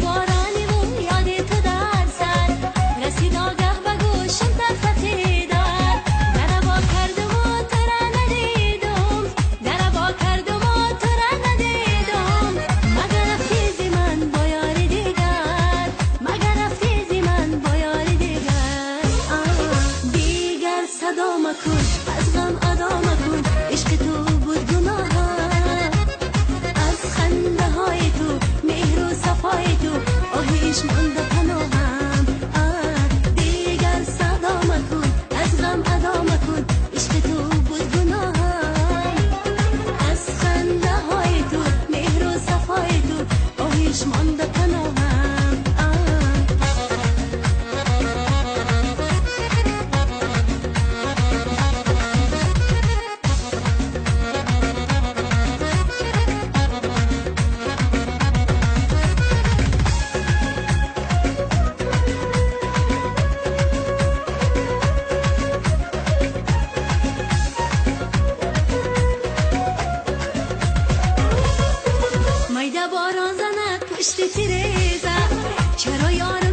борانی و یاد تو در سر رسید آگه به گوشم طرفه در در وا کردم و تو را ندیدم در وا کردم و تو را ندیدم مگر رفتی ز من با یار دیگر مگر رفتی ز من با یار دیگر دیگر صدا مکن از غم ادا مکن عشق تو بود گناهم از خنده های تو مهر و صفای تو آهش مانده پناهم دیگر صدا مکن از غم ادا مکن عشق تو بود گناهم از خنده های تو مهر و صفای تو آهش مانده پناهم. میده باران زند پشت تیریزه چرا یار